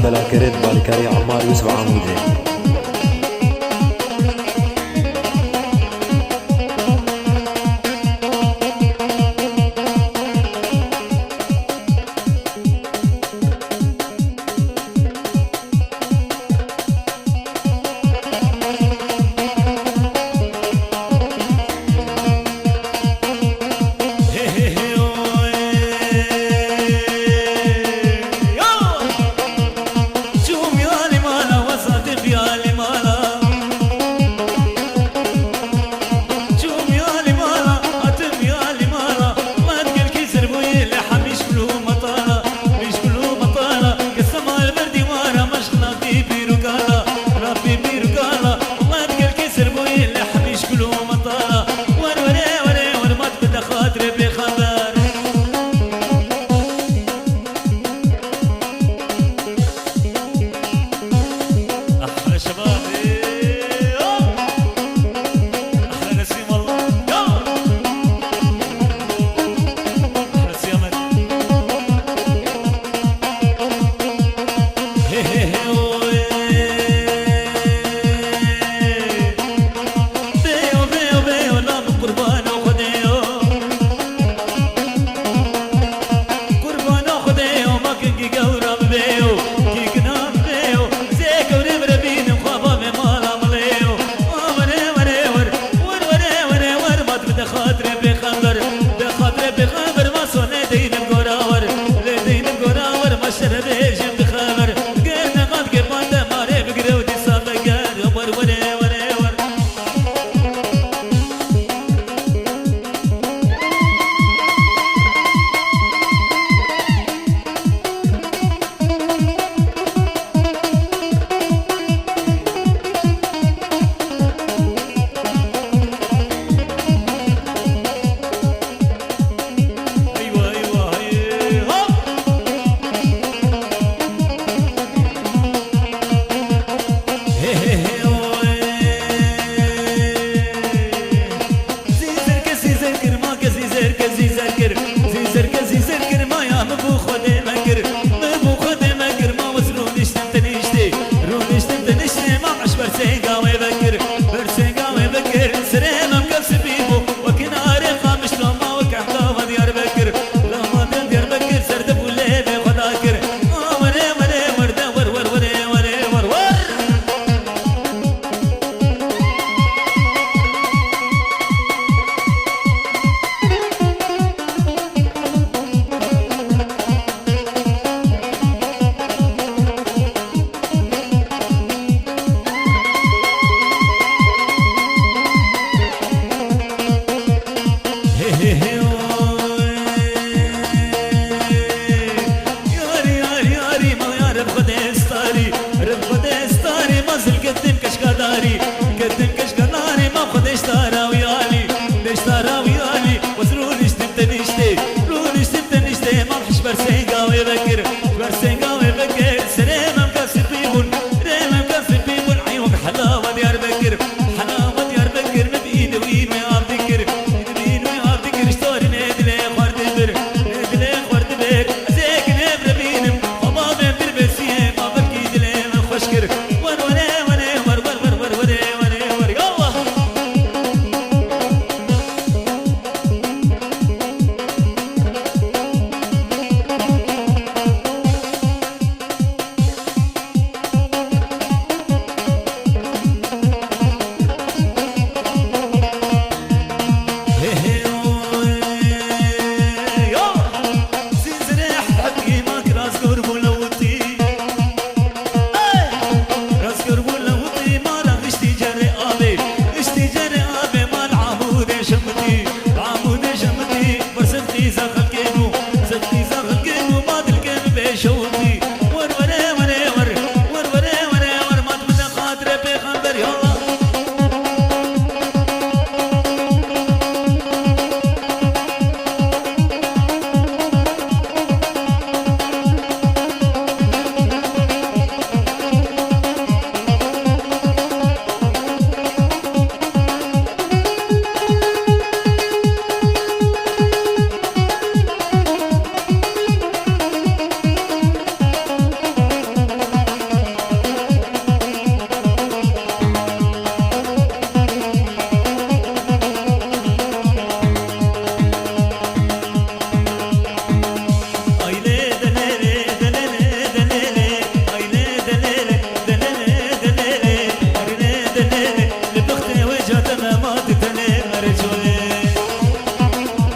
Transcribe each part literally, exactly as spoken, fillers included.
Belakirin, Balikarê Emmar Yusuf Amûdê.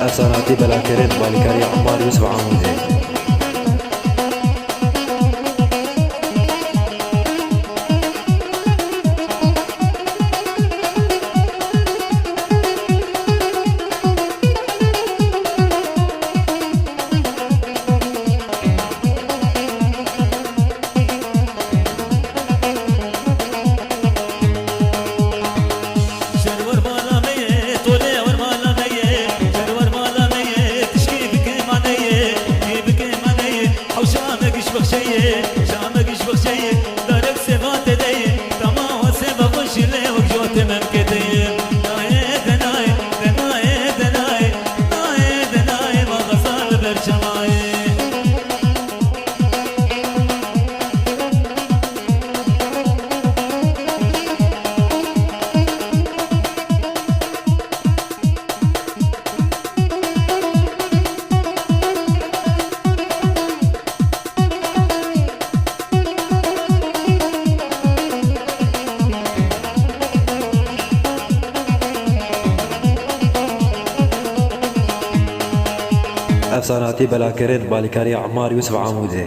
Ev sahne hatî belakirin bi alîkariya Umar Yusuf Amûdê. Şer wer mala me ye, tolê wer mala me ye. Şer wer mala me ye, tişkî bike maneye, kî bike maneye. Hewşa me giş bexşeye, şa me giş bexşeye. Darek seva te de ye, tama wa seva xweşî lê wek jo te memkete ye. Naye de naye, de naye de naye, naye de naye, ma xezal ber çemaye. Ev sahne hatî belakirin bi alîkariya Umar Yusuf Amûdê.